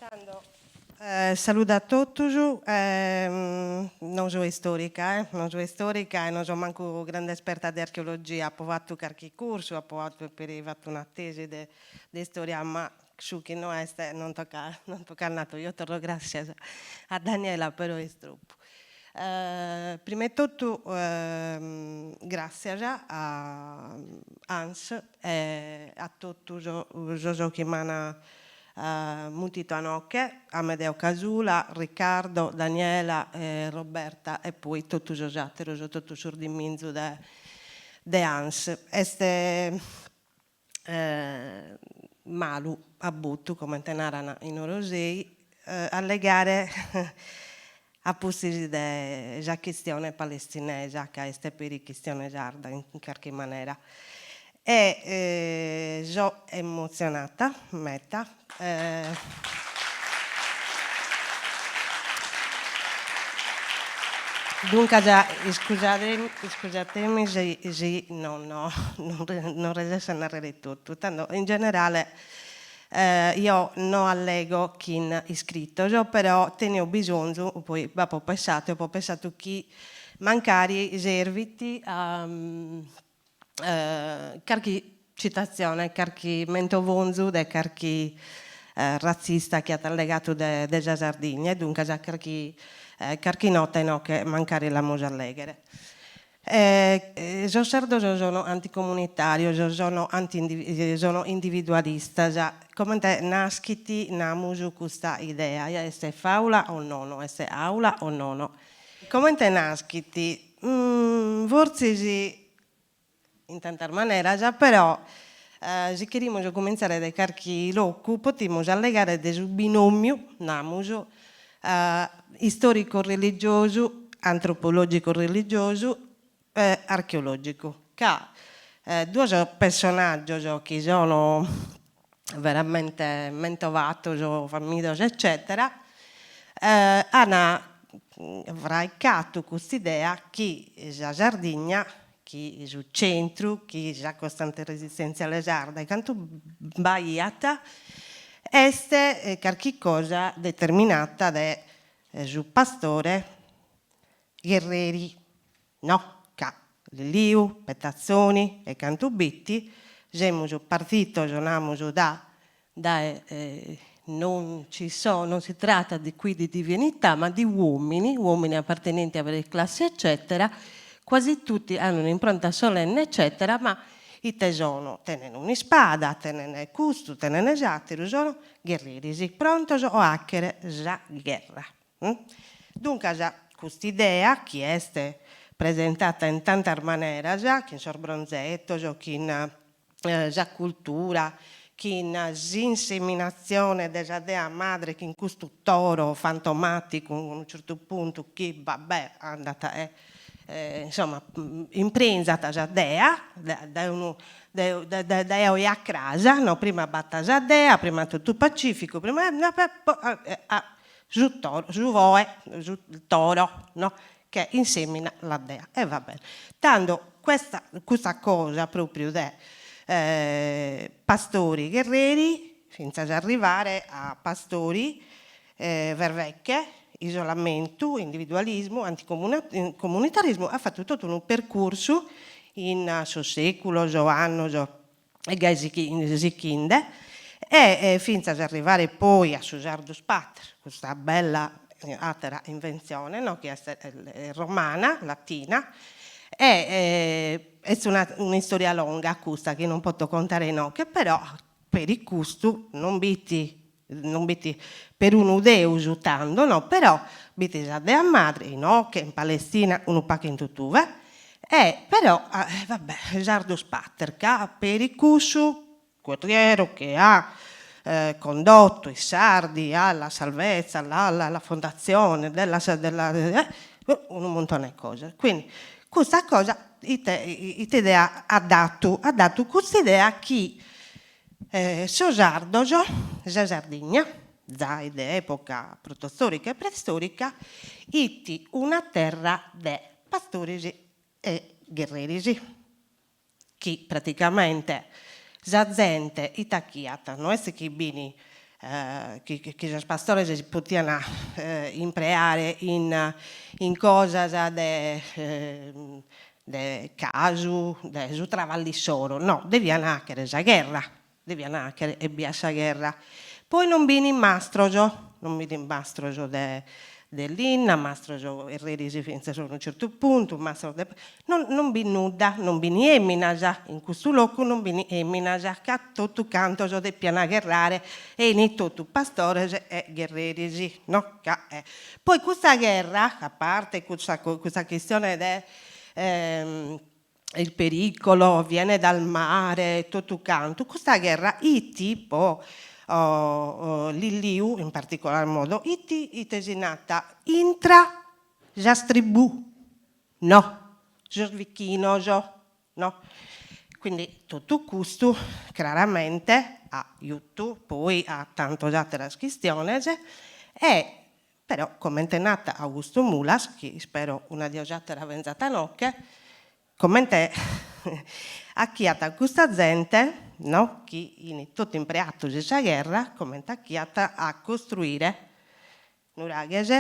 Tando, salude a totus, non so istorica eh, non so istorica e non so mancu grande esperta de archeologia, apo fatu carchi cursu, apo peri fatu una tesi de istoria, ma su chi no est non tocat non tocat natu, eo torro gràssias a Daniela però est tropu. Prima 'e totu gràssias a Ans e a totu sos chi m'an mutitu a inoghe, Amedeo Casula, Riccardo, Daniela, Roberta e poi totu sos àteros, totu s'ordiminzu de de Ans. Est malu a botu, comente naran in Orosei, allegare a pustis de sa chistione palestinesa, ca est peri chistione sarda in carchi manera. E so emotzionata meta. Duncas iscusatemi si non non resesso a narrere totu. Tando in generale eo no allego chin iscritos, però tenio bisonzu, poi b'apo pessatu e apo pessatu chi mancari servit a carchi citatzione, carchi mentovonzu de carchi ratzista chi at allegatu de de sa Sardigna e duncas carchi carchi nota inoghe mancari l'amus a lèghere. Sos sardos sono anticomunitàrios, sono anti sono individualistas, comente naschit namus custa idea, ja est fàula o nono, est àula o nono. Comente naschit? Fortzis in tantas maneras, però si cherimus cumintzare dae carchi locu potimus allegare de su binòmiu, namus, istorico-religiosu, antropologico-religiosu e archeològicu, ca duos personàgios chi sono veramente mentovatos, famidos eccètera, an fraicatu cust'idea chi sa Sardigna, chi su centru, chi sa costante resistentziale sarda e cantu b'aiat, est carchi cosa determinata de su pastore gherreri, no, ca Lilliu, Pettazzoni e cantu b'it, semus partitos, namus, da dae non ci sono, non si tratta di qui di divinità, ma di uomini, uomini appartenenti a varie classi eccetera, quasi tutti hanno un'impronta solenne eccetera, ma ite sono, tenen un'ispada, tenen custu, tenen s'ateru, sono gherreris, prontos a achere sa gherra. Duncas cust'idea chi est presentata in tantas maneras, chin sos bronzetos, chin sa cultura, chin s'inseminatzione de sa dea madre chin custu toro fantomaticu a unu certu puntu chi va bè andat e insomma imprinzat sa dea dae unu dae oi a cras, no, prima b'at sa dea, prima totu pacificu, prima su toro, su boe, su toro, no, che insemina la dea, e va bene. Tando questa custa cosa propriu de pastori gherreri finzas a arrivare a pastori verveche, isolamentu, individualismu, anticomunitarismu, at fatu totu unu percursu in sos seculos, annos e gai sichinde, e fintzas a arrivare poi a su Sardus Pater, custa bella àtera inventzione no chi est romana, latina, e est una un'istoria longa custa chi non poto contare inoghe, però peri custu non b'it non b'it perunu deus tando no, però b'it sa dea madre inoghe, in Palestina, unu pagu in totue, e però va bè, Sardus Pater, ca peri cussu guerriero che ha condotto i sardi alla salvezza, alla alla fondazione della della unu muntone 'e cosas, quindi custa cosa ite ite idea at datu, at datu custa idea chi Sos sardos, sa Sardigna, zai de epoca protostorica e preistorica, it una terra de pastores e gherreris, chi praticamente sa zente ite achiat, no est chi bin. chi chi sos pastores si potian impreare in in cosas de de casu, de su traballu issoro, no, devian 'achere sa gherra, devian 'achere ebbia sa gherra. Poi non b'in mastros, non b'in mastros de de linna, mastros 'erreris finzas a unu certu puntu, mastros de non non b'it nudda, non b'in eminas, in custu locu non b'in eminas, ca totu cantos depian gherrare e 'ini totu pastores e gherreris, no, ca poi custa gherra, a parte custa custa chistione de il pericolo viene dal mare e totu cantu, custa gherra 'it po Lilliu in particolar modo, 'it ite si nat intra sas tribù, no, sos bichinos, no, quindi totu custu craramente at jutu poi a tantas ateras chistiones e Però, comente nat Augustu Mulas, chi ispero una die o s'àtera benzat a inoghe, comente 'achiat custa zente, no, chi 'ini totu impreatos in sa gherra, comente 'achiat a costruire nuraghes,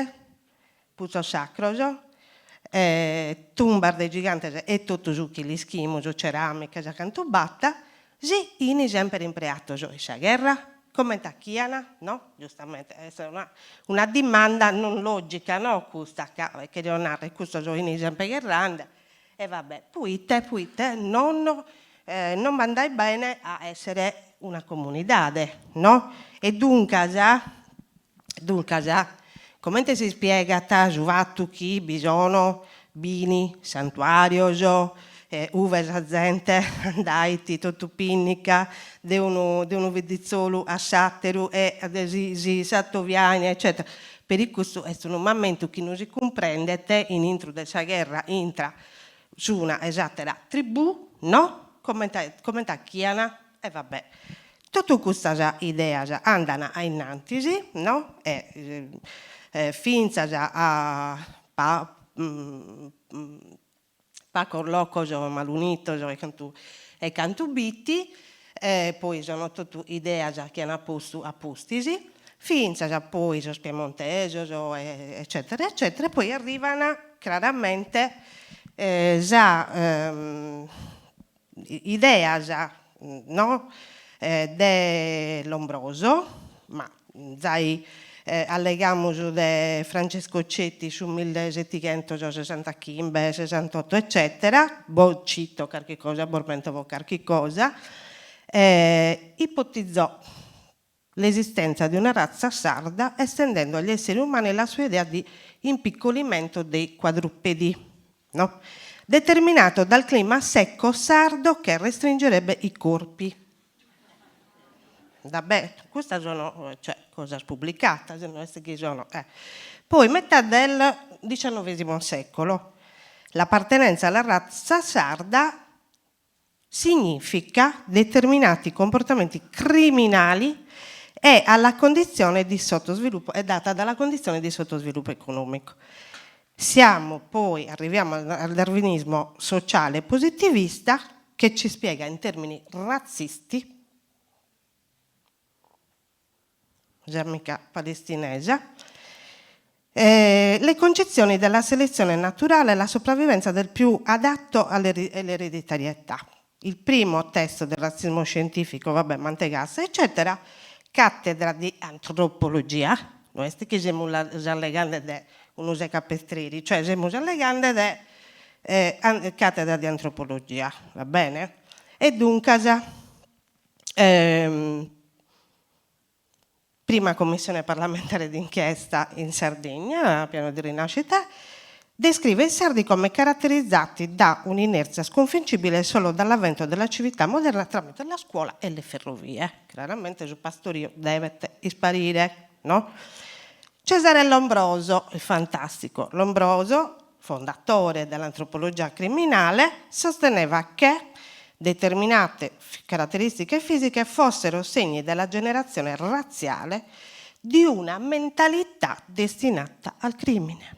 putzos sacros, tumbas de gigantes e totu su chi l'ischimus, ceramicas e cantu b'at, Si 'ini semper impreatos in sa gherra, comente 'achian, no? Giustamente, est una una dimanda non logica, no, custa, ca cherio narrer, custos 'ini sempre gherrande, e va bè, poite, poite non non b'andait bene a essere una comunidade, no? E duncas, duncas, comente si ispiegat su fatu chi bi sono b'ini santuarios ue sa zente andait totu pinnica de unu de unu bidditzolu a s'ateru e si si s'atoviain eccetera, peri custu est unu mamentu chi non si cumprendet in intro de sa gherra intra s'una e s'atera tribù, no? Comente comente 'achian e va bè. Totu custas ideas andan a innantis, no? E fintzas a pa pacos locos malunitos e cantu e cantu b'it, e poi sono totu ideas chi an postu a pustis, fintzas a poi sos piemontesos eccetera eccetera, e poi arrivan craramente sa ideas no de Lombroso, ma zai allegamus de Francesco Cetti su millesettighentosesantachimbe sesantotto eccetera, bos cito carchi cosa, bos mentovo carchi cosa, ipotizzò l'esistenza di una razza sarda estendendo agli esseri umani la sua idea di impiccolimento dei quadrupedi, no? Determinato dal clima secco sardo che restringerebbe i corpi. Vabbè, custas sono cioè cosas pubblicatas, no est chi sono. Poi metà del diciannovesimo secolo, l'appartenenza alla razza sarda significa determinati comportamenti criminali e alla condizione di sottosviluppo, è data dalla condizione di sottosviluppo economico. Siamo poi, arriviamo al darwinismo sociale positivista che ci spiega in termini razzisti, s'amica palestinesa, le concezioni della selezione naturale e la sopravvivenza del più adatto all'ereditarietà. Il primo testo del razzismo scientifico, vabbè, Mantegazza, eccetera, cattedra di antropologia, no est chi semus allegande de unu secapestreri, cioè semus allegande de cattedra di antropologia, va bene? E duncas Prima commissione parlamentare d'inchiesta in Sardegna, piano di rinascita, descrive i sardi come caratterizzati da un'inerzia sconfiggibile solo dall'avvento della civiltà moderna tramite la scuola e le ferrovie. Chiaramente su pastorio devet isparire, no? Cesare Lombroso, il fantastico Lombroso, fondatore dell'antropologia criminale, sosteneva che determinate caratteristiche fisiche fossero segni della generazione razziale di una mentalità destinata al crimine.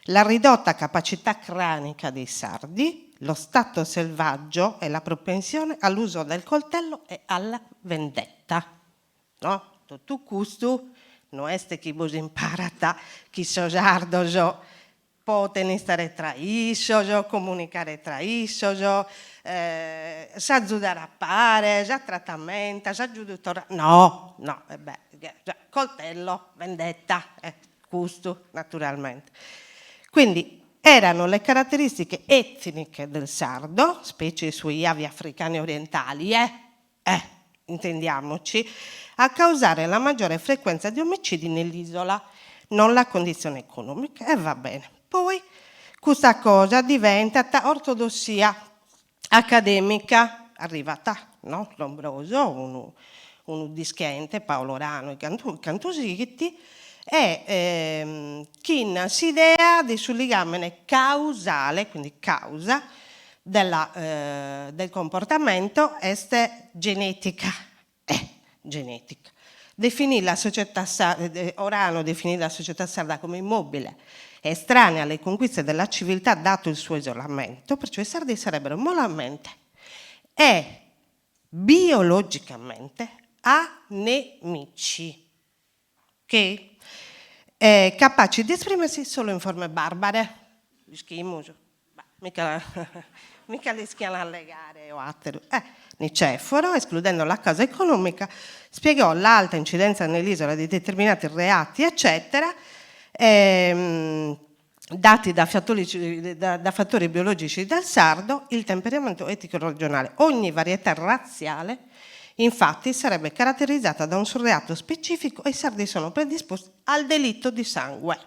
La ridotta capacità cranica dei sardi, lo stato selvaggio e la propensione all'uso del coltello e alla vendetta. No? Totu custu no est chi bos imparat chi sos sardos Poten istare tra issos, comunicare tra issos, s'azudare a pare, sa tratamenta, s'agiudu torra, no, no, e beh, coltello, vendetta, eh, custu naturalmente. Quindi erano le caratteristiche etniche del sardo, specie i suoi avi africani orientali, eh, eh, intendiamoci, a causare la maggiore frequenza di omicidi nell'isola, non la condizione economica. E va bene. Poi custa cosa diventat ortodossia academica, arrivat, no, Lombroso, unu unu dischente, Paolo Orano e cantu cantu sighit, e chin s'idea de su ligamene causale, quindi causa, della del comportamento est genetica, eh genetica. Definì la società Orano definì la società sarda come immobile, estranea alle conquiste della civiltà dato il suo isolamento, perciò i sardi sarebbero moralmente e biologicamente anemici, che capaci di esprimersi solo in forme barbare, l'ischimus, mica mica l'ischian allegare o atteru. Eh, Niceforo, escludendo la causa economica, spiegò l'alta incidenza nell'isola di determinati reati, eccetera, dati da da fattori biologici del sardo, il temperamento etico regionale. Ogni varietà razziale, infatti, sarebbe caratterizzata da un reato specifico e i sardi sono predisposti al delitto di sangue.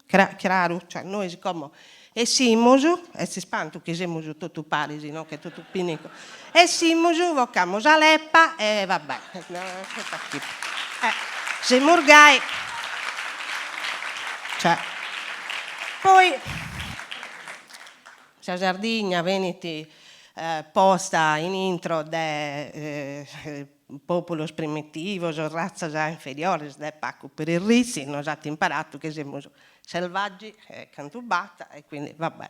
Craru? Cioè nois como essimus, est ispantu chi semus totu paris, no che totu pinicu, essimus, bocamus sa lepa e va bè, semus gai, cioè poi sa Sardigna benit posta in intro de Populos primitivos, ratzas inferiores de pagu per Ricci nos at imparatu chi semus selvaggi e cantu b'at e quindi va bè.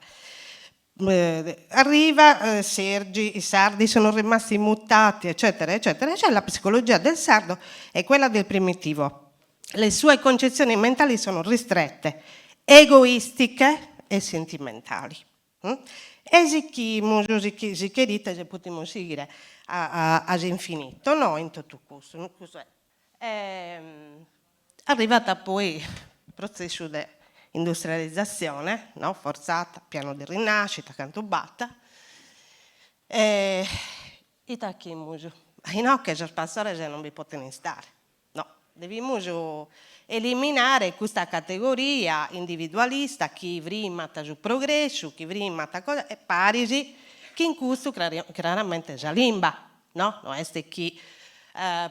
Arriva Sergi, i sardi sono rimasti mutati eccetera eccetera eccetera, la psicologia del sardo è quella del primitivo, le sue concezioni mentali sono ristrette, egoistiche e sentimentali. E sighimus, si cherides podimus sighire a s'infinito, no, in totu custu, custu est. Arrivat poi protzessu de industrializatzione, no, fortzata, piano di rinascita, cantu b'at, e ite 'achimus, inoghe sos pastores non bi poten istare No, devimus eliminare custa categoria individualista chi frimat su progressu, chi frimat cosa, e paris chin custu craramente sa limba, no, no est chi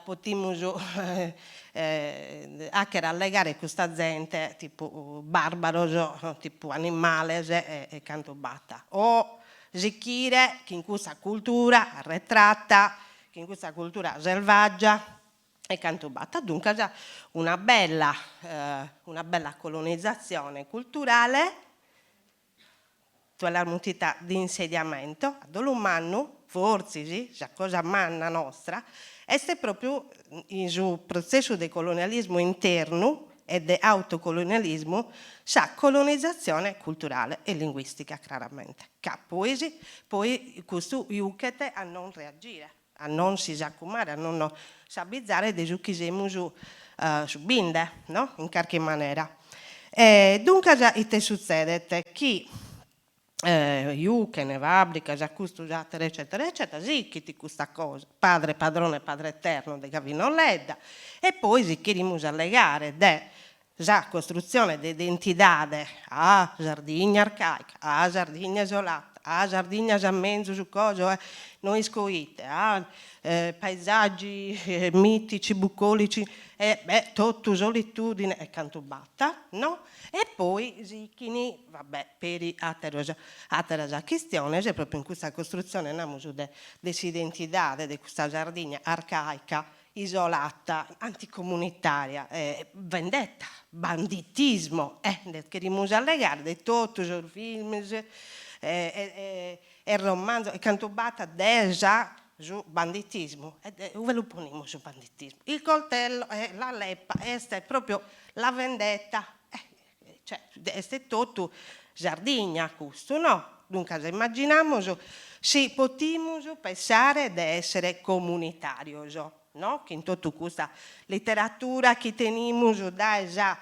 potimus 'achere allegare custa zente tipu barbaros, tipu animales e cantu b'at, o sichire chin custa cultura arretrata, chin custa cultura selvaggia e cantu b'at. Duncas una bella una bella colonizatzione culturale, tue l'as mutita di insediamento, a dolu mannu, fortzis, sa cosa manna nostra est propriu in su protzessu de colonialismu internu e de autocolonialismu sa colonizatzione culturale e linguistica craramente, ca poi poi custu juchet a non reagire a non si sacumare, a non s'abizare de su chi semus subinde, no, in carchi manera. E duncas ite sutzedet, chi juchen fabbricas, custu s'ateru eccetera eccetera, sichit custa cosa, padre padrone padre eterno de Gavino Ledda, e poi si cherimus allegare de sa costrutzione de identidade, ah Sardigna arcaica, ah Sardigna isolata, ah Sardigna sa menzus cosa, eh no isco ite, ah paesaggi mitici, bucolici, e beh totu solitudine e cantu b'at, no? E poi sichin, va bè, peri ateros ateras chistiones, propriu in custa costrutzione namus de de s'identidade de custa Sardigna arcaica isolata, anticomunitaria, vendetta, banditismo, eh nde cherimus allegare de totu sos films e romanzos e cantu b'at de sa. su banditismu, e ue lu ponimus su banditismu, il coltello e la leppa est propriu la vendetta, cioè est totu Sardigna custu no, duncas immaginamus si potimus pensare de essere comunitarios no, chin totu custa literatura chi tenimus dae sa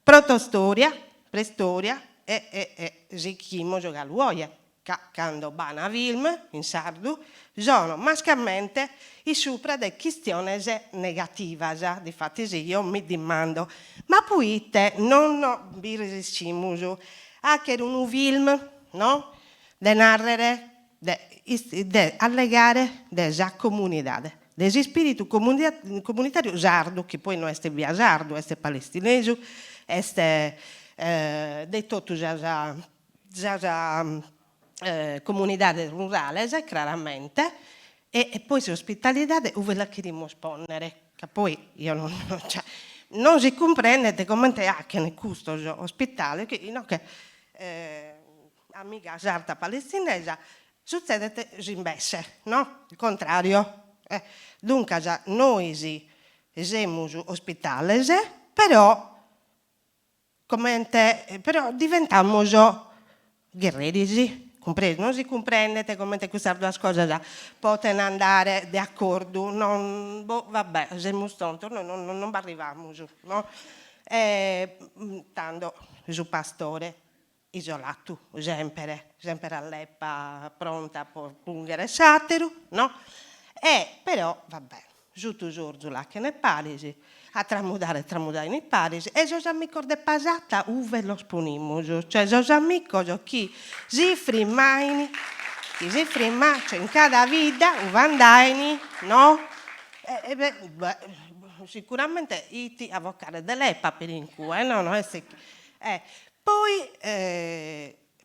Protostoria, preistoria e e e sighimus galu oje, ca cando b'an film in sardu sono mascamente in supra de chistiones negativas, difatis eo mi dimando, ma puite non bi resessimus a achere unu film, no, de narrere de de allegare de sa comunidade, de s'ispiritu comunitariu sardu, chi poi no est ebbia sardu, est palestinesu, est de totu sas sas comunidades rurales, craramente, e poi s'ospitalidade ue la cherimus ponnere, ca poi io non cioè non si cumprendet comente 'achen custos ospitales chi inoghe amiga sarda palestinesa, sutzedet s'imbesse, no? Il contrario. Eh, duncas nois semus ospitales, però comente, però diventamus gherreris, cumpresu? Non si cumprendet comente custas duas cosas poten andare de acordu, non, boh, va bè, semus tontos, nois non non b'arrivamus, no? E tando su pastore isolatu, semper, semper a lepa pronta po punghere s'ateru, no? E però, va bè, su tusorzu l'achene paris, a tramudare tramudain paris, e sos amicos de Pasada uve los ponimus? Cioè sos amicos chi si frimmain, chi si frimma, cioè in cada bidda uve andain, no? E beh, sicuramente 'it a bocare de lepa peri in cue, no no est chi Poi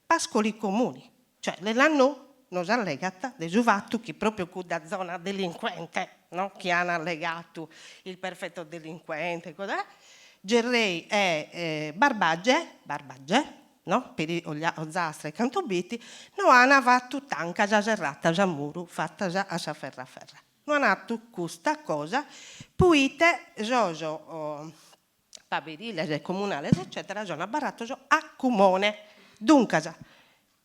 pascoli comuni, cioè Lelannò nos allegat de su fatu chi propriu cudda zona delinquente, no, chi an allegatu il perfetto delinquente, Gerrei e Barbage, Barbage, no, peri Ozastra e cantu b'it, no an fatu tancas serratas a muru fatas a s'aferra aferra. No an 'atu custa cosa puite sos paberiles e comunales eccètera sono abarratos a cumone, duncas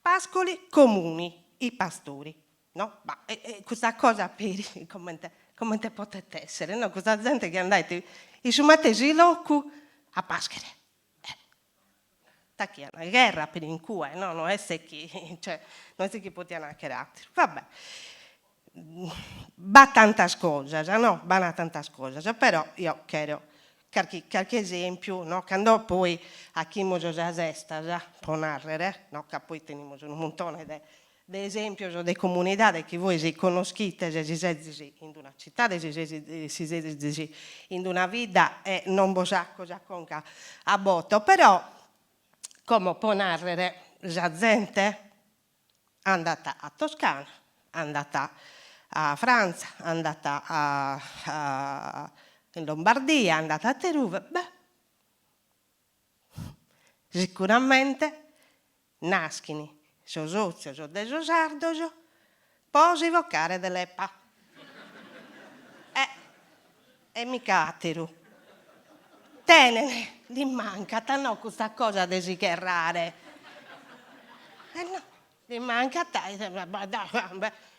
pascoli comuni, i pastori, no? Ma custa cosa peri comente comente potet essere, no? Custa zente chi andait in su matessi locu a paschere, eh t'achian gherra peri in cue, no? No est chi, cioè, no est chi potian achere ateru, va bè. B'at tantas cosas, no, b'an tantas cosas, però eo chero carchi carchi esempiu, no, cando poi achimus sas 'estas, pro narrer, no, ca poi tenimus unu muntone de de esempios de comunidade chi vois connoschites si sezis in d'una cittade, si sezis si sezis in d'una bidda e non bos aco sa conca a boto, però como pro narrer sa zente Andat a Toscana, andat a Frantza, andat a in Lombardia, andat ateruve, beh, sicuramente naschin sos sotzios de sos sardos po si bocare de lepa. E e mica ateru. Tenen, li mancat no custa cosa de si gherrare. E no, li mancat,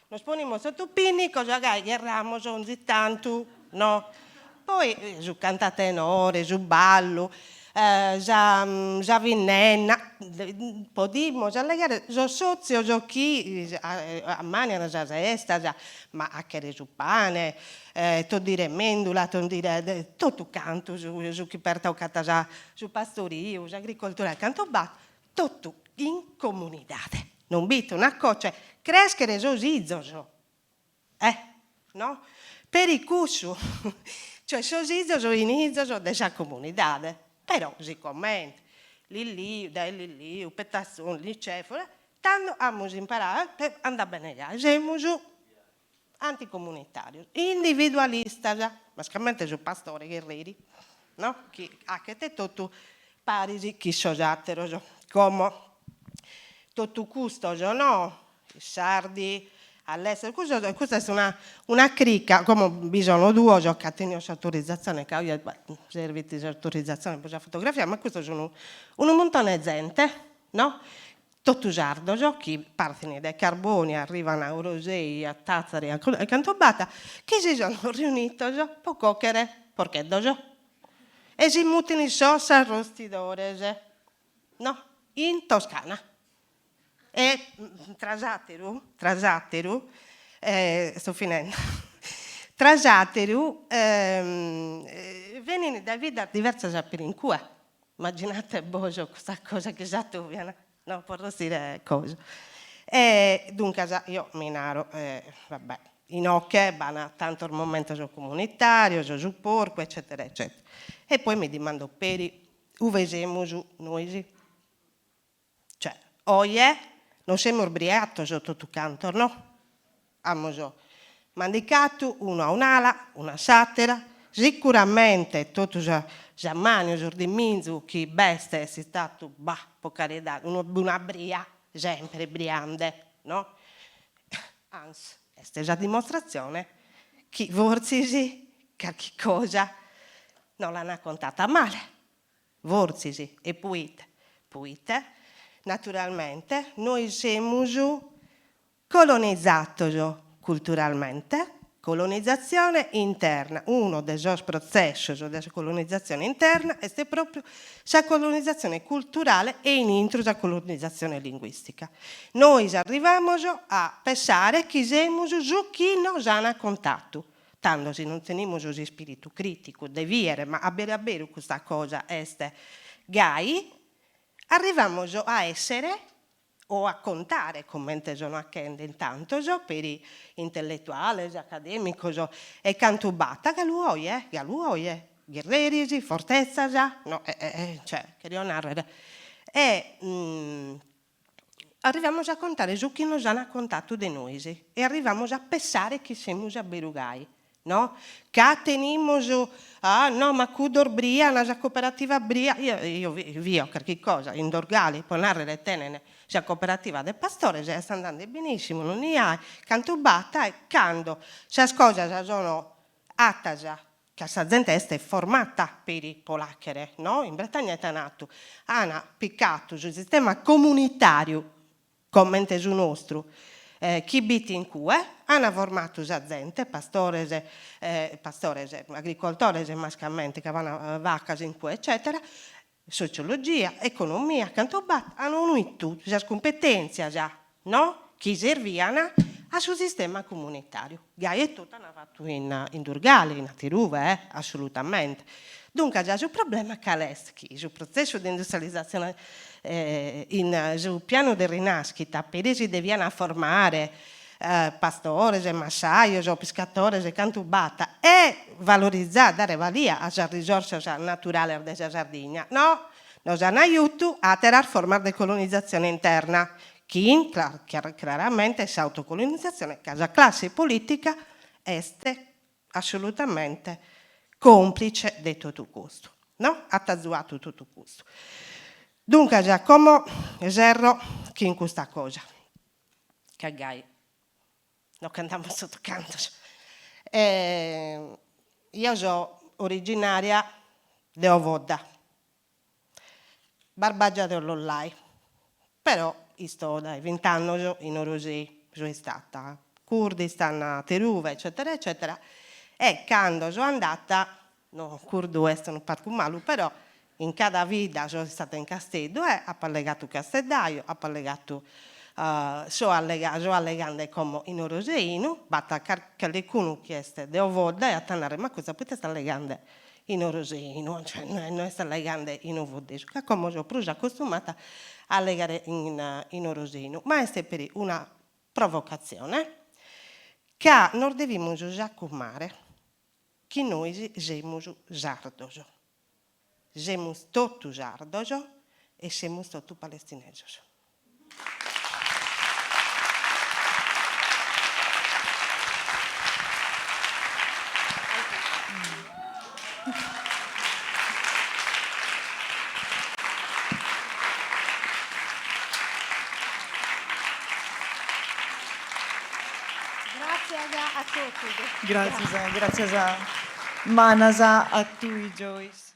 nos ponimus totu pinnicos, gai gherramus onzi tantu, no. Poi su cantatenore, su ballu, sa sa binnenna, podimus allegare sos sotzios chi ammanian sas 'estas, ma 'achere su pane, toddire mendula, toddire totu cantu su su chi pertocat sa su pastoriu, s'agricoltura, cantu b'at, totu in comunidade, non b'it una cosa, cioè creschere sos 'izos, eh no, peri cussu, cioè sos 'izos fin 'izos de sa comunidade, però sicomente Lilliu, dae Lilliu, Petazzoni, Niceforo, tando amus imparadu, andat bene gai, semus anticomunitarios, individualistas, mascamente su pastore gherreri, no, chi 'achet totu paris chin sos ateros. Como totu custos no, i sardi. All'estero, custu custa est una una crica, como bi sono duos ca tenio s'autorizatzione, ca oje servit s'autorizatzione pro sa fotografia, ma custos sun unu muntone 'e zente, no, totu sardos chi partin dae Carbonia, arrivan a Orosei, a Tattari, a cantu b'at, chi si sono riunitos pro cochere porcheddos e si mutin sos arrostidores, no, in Toscana. E tra s'àteru, tra s'àteru, sto finendo, tra s'àteru benint dae biddas diversas peri in cue, immaginate bos custa cosa chi s'atobian, no, po arrostire cosa. E duncas io mi naro, va bè, inoche b'an tantos momentos comunitarios, su porcu eccetera eccetera, e poi mi dimando peri ue semus nois Cioè, oje non semus briatos totu cantos, no? Amus mandicatu unu a un'ala, unu a s'àtera, sicuramente totu s'ammàniu, s'ordiminzu chi b'est est istatu, bah, po caridade, una bria, sempre briande, no? Antzis, est sa dimostratzione chi fortzis carchi cosa no l'an contata male. Fortzis, e poite? Poite, naturalmente, nois semus colonizatos culturalmente, colonizatzione interna, unu de sos protzessos de sa colonizatzione interna est pròpriu sa colonizatzione culturale e in intro sa colonizatzione linguìstica. Nois arrivamus a pessare chi semus su chi nos an contatu, Tando si non tenimus s'ispiritu criticu de biere ma a beru a beru custa cosa est gai, arrivamus a essere o a contare, comente sono achende in tantos, peri intelletuales, academicos e cantu b'at, galu oje, galu oje, gherreris, fortetzas, no, cioè, cherio narrer, e Arrivamus a contare su chi nos an contatu de nois e arrivamus a pessare chi semus a beru gai, no? Ca tenimus, ah no ma cuddos brian, sa cooperativa bria, io io bio carchi cosa in Dorgali, po narrer tenen sa cooperativa de pastores e est andende benissimu, non i cantu b'at e cando sas cosas sono atas ca sa zente est formata peri po l'achere, no? In Bretagna ite an atu? An picatu su sistema comunitariu, comente su nostru, chi b'it in cue, an formatu sa zente, pastores, pastores, agricoltores mascamente, ca b'an vacas in cue eccetera, sociologia, economia, cantu b'at, an unitu sas cumpetentzias, no, chi servian a su sistema comunitariu. Gai etotu an fatu in in Durgali, in aterube, eh, assolutamente. Duncas su problema cale est? Chi su protzessu de industrializatzione in su pianu de rinàschita peri si devian formare pastores, massajos, piscatores e cantu b'at, e valorizare, dare valia a sas risorsas naturales de sa Sardigna, no nos an jutu àteras formas de colonizatzione interna, chi craramente s'autocolonizatzione, ca sa classe polìtica est assolutamente complice de totu custu, no, at azuatu totu custu. Duncas como serro chin custa cosa. Ca gai no ch'andamus totu cantos. Io so originaria de Ovodda, Barbagia de Ollollai, però isto dae vint'annos in Orosei, so istata Kurdistan, ateruve eccetera eccetera, e cando so andata, no curdu est unu pagu malu, però In cada vida so istada in Casteddu e apo allegatu casteddaju, apo allegatu so allega so allegande como in oroseinu, b'at calicunu chi est de Ovodda e at a narrer ma custa poite est allegande in oroseinu, cioè no est allegande in ovoddesu, ca como so prus acostumata a allegare in in oroseinu, ma est peri una provocatzione ca nos devimus sacumare chi nois semus sardos. Semus totu sardos e semus totu palestinesos. Gràtzias a totus. Gràtzias, gràtzias mannas a tui Joyce.